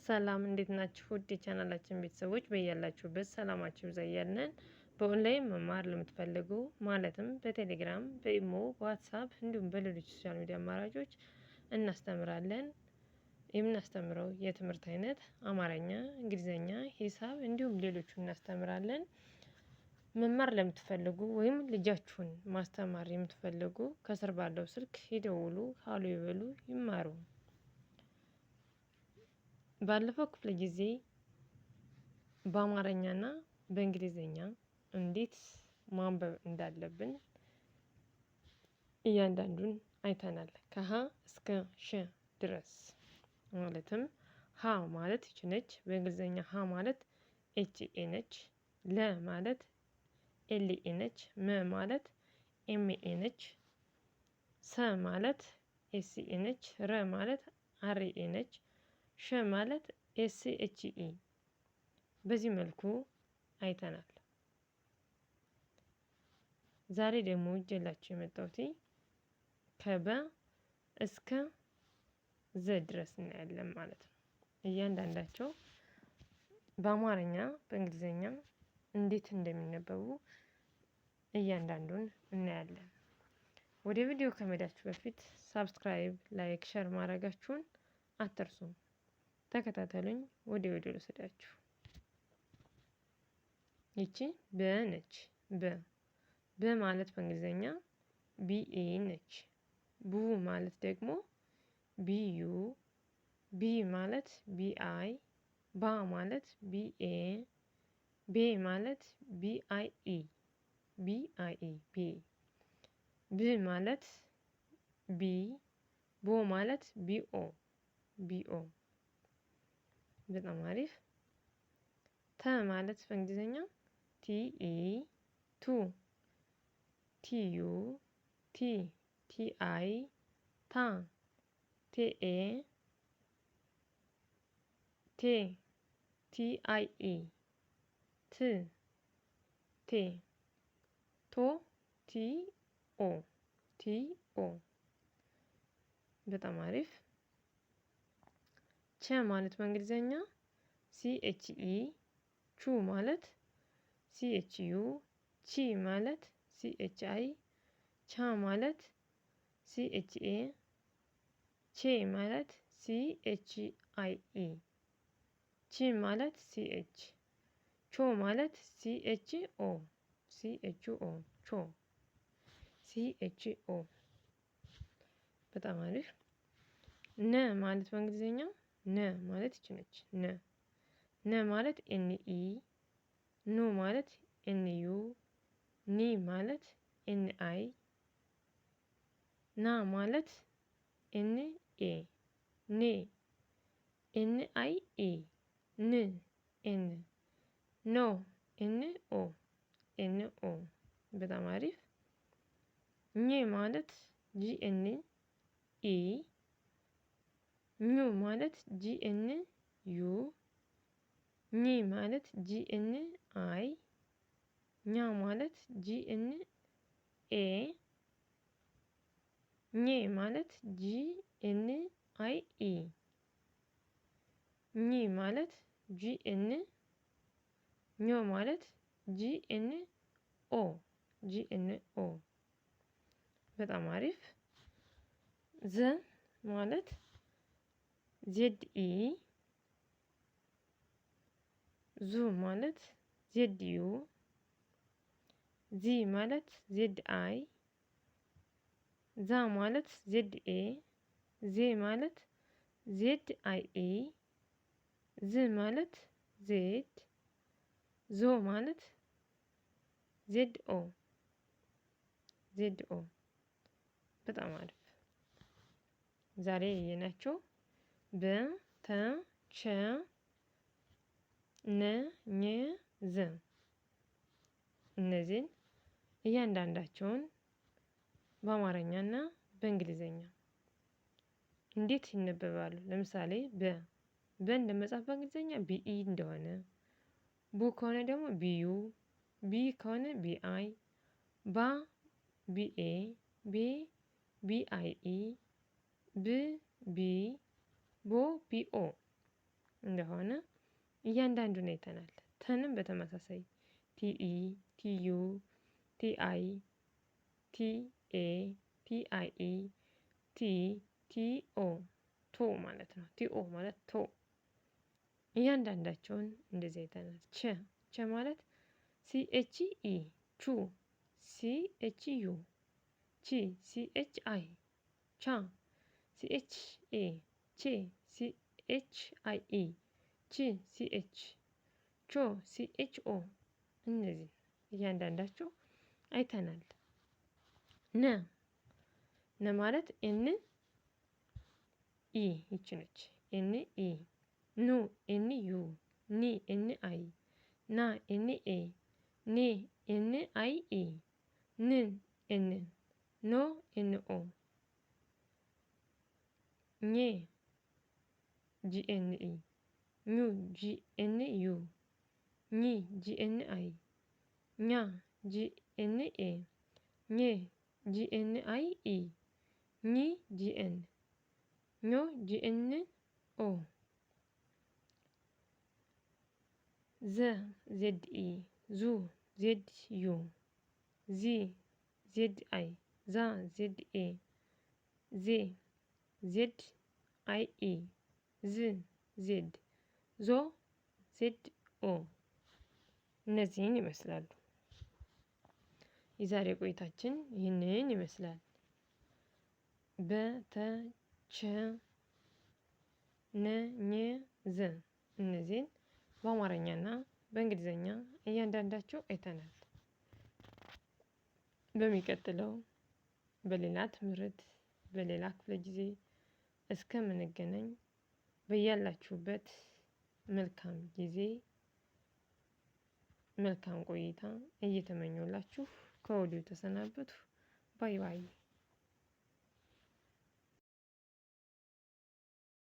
ሰላም እንዴት ናችሁ? ውድ የቻናላችን ቤተሰቦች በያላችሁበት ሰላማችሁ ይብዛ እያልን በኦንላይን መማር ለምትፈልጉ ማለትም በቴሌግራም፣ በኢሞ፣ በዋትሳፕ እንዲሁም በሌሎች social media አማራጮች እናስተምራለን። የምናስተምረው የትምህርት አይነት አማርኛ፣ እንግሊዝኛ፣ ሂሳብ እንዲሁም ሌሎቹ እናስተምራለን። መማር ለምትፈልጉ ወይም ልጃችሁን ማስተማር የምትፈልጉ ከስር ባለው ስልክ ይደውሉ፣ ሀሎ ይበሉ፣ ይማሩ። ባለፈው ክፍለ ጊዜ በአማርኛና በእንግሊዝኛ እንዴት ማንበብ እንዳለብን እያንዳንዱን አይተናል። ከሀ እስከ ሸ ድረስ ማለትም ሀ ማለት ይች ነች። በእንግሊዝኛ ሀ ማለት H A ነች። ለ ማለት L E ነች። መ ማለት M A ነች። ሰ ማለት S E ነች። ረ ማለት R E ነች። ሸ ማለት S H E። በዚህ መልኩ አይተናል። ዛሬ ደግሞ ይዤላችሁ የመጣሁት ከበ እስከ ዘ ድረስ እናያለን ማለት ነው። እያንዳንዳቸው በአማርኛ በእንግሊዝኛ እንዴት እንደሚነበቡ እያንዳንዱን እናያለን። ወደ ቪዲዮ ከመሄዳችሁ በፊት subscribe፣ like፣ share ማድረጋችሁን አትርሱም። ተከታተሉኝ። ወደ ቪዲዮ ልውሰዳችሁ። ይቺ በ ነች። በ በ ማለት በእንግሊዝኛ BE ነች። ቡ ማለት ደግሞ BU፣ ቢ ማለት BI፣ ባ ማለት BA፣ ቤ ማለት BIE፣ BIE ቤ። ብ ማለት B፣ ቦ ማለት BO፣ BO። በጣም አሪፍ። ተ ማለት በእንግሊዝኛ TE፣ ቱ፣ TU፣ ቲ፣ TI፣ ታ፣ TA፣ ቴ፣ TIE፣ ት፣ ቴ፣ ቶ፣ TO፣ TO። በጣም አሪፍ። ቸ ማለት በእንግሊዝኛ CHE፣ ቹ ማለት CHU፣ ቺ ማለት CHI፣ ቻ ማለት CHA፣ ቼ ማለት CHIE፣ ቺ ማለት CH፣ ቾ ማለት CHO፣ CHO ቾ፣ CHO። በጣም አሪፍ። ነ ማለት በእንግሊዝኛ ነ ማለት ይች ነች። ነ ነ ማለት NE፣ ኑ ማለት NU፣ ኒ ማለት NI፣ ና ማለት NA፣ ኔ NIE፣ ን N፣ ኖ NO፣ NO። በጣም አሪፍ። ኜ ማለት GN E፣ ኙ ማለት GN U፣ ኚ ማለት GN I፣ ኛ ማለት GN A፣ ኜ ማለት GN I E፣ ኚ ማለት GN፣ ኞ ማለት GN O፣ GN O። በጣም አሪፍ። ዘ ማለት ZE፣ ዙ ማለት ZU፣ ዚ ማለት ZI፣ ዛ ማለት ZA፣ ዜ ማለት ZIE፣ ዝ ማለት Z፣ ዞ ማለት ZO፣ ZO። በጣም አሪፍ። ዛሬ ያየናቸው በ፣ ተ፣ ቸ፣ ነ፣ ኘ፣ ዘ እነዚህን እያንዳንዳቸውን በአማርኛ እና በእንግሊዝኛ እንዴት ይነበባሉ? ለምሳሌ በ በን ለመጻፍ በእንግሊዝኛ BE እንደሆነ፣ ቡ ከሆነ ደግሞ BU፣ ቢ ከሆነ BI፣ ባ BA፣ ቤ BIE፣ ብ B፣ ቦ BO። እንደሆነ እያንዳንዱን አይተናል። ተንም በተመሳሳይ TE፣ TU፣ TI፣ TA፣ TIE፣ T፣ TO፣ ቶ ማለት ነው። TO ማለት ቶ። እያንዳንዳቸውን እንደዚህ አይተናል። ቸ፣ ቸ ማለት CHE ቹ፣ CHU ቺ፣ CHI ቻ፣ CHA ቼ፣ CHIE ቺ፣ CH ቾ፣ CHO። እነዚህ እያንዳንዳቸው አይተናል። ነ፣ ነ ማለት NE ይች ነች። NE፣ ኑ NU፣ ኒ NI፣ ና NA፣ ኔ NIE፣ ን N፣ ኖ NO፣ ኜ GNE፣ ኙ GNU፣ ኚ GNI፣ ኛ GNA፣ ኜ GNIE፣ ኚ GN፣ ኞ GNO። ዘ ZE፣ ዙ ZU፣ ዚ ZI፣ ዛ ZA፣ ዜ ZIE፣ ዝ Z፣ ዞ ZO። እነዚህን ይመስላሉ። የዛሬ ቆይታችን ይህንን ይመስላል። በ ተ ቸ ነ ኘ ዘ እነዚህን በአማርኛና በእንግሊዝኛ እያንዳንዳቸው አይተናል። በሚቀጥለው በሌላ ትምህርት በሌላ ክፍለ ጊዜ እስከምንገናኝ በያላችሁበት መልካም ጊዜ መልካም ቆይታ እየተመኘሁላችሁ ከወዲሁ ተሰናበቱ። Bye bye።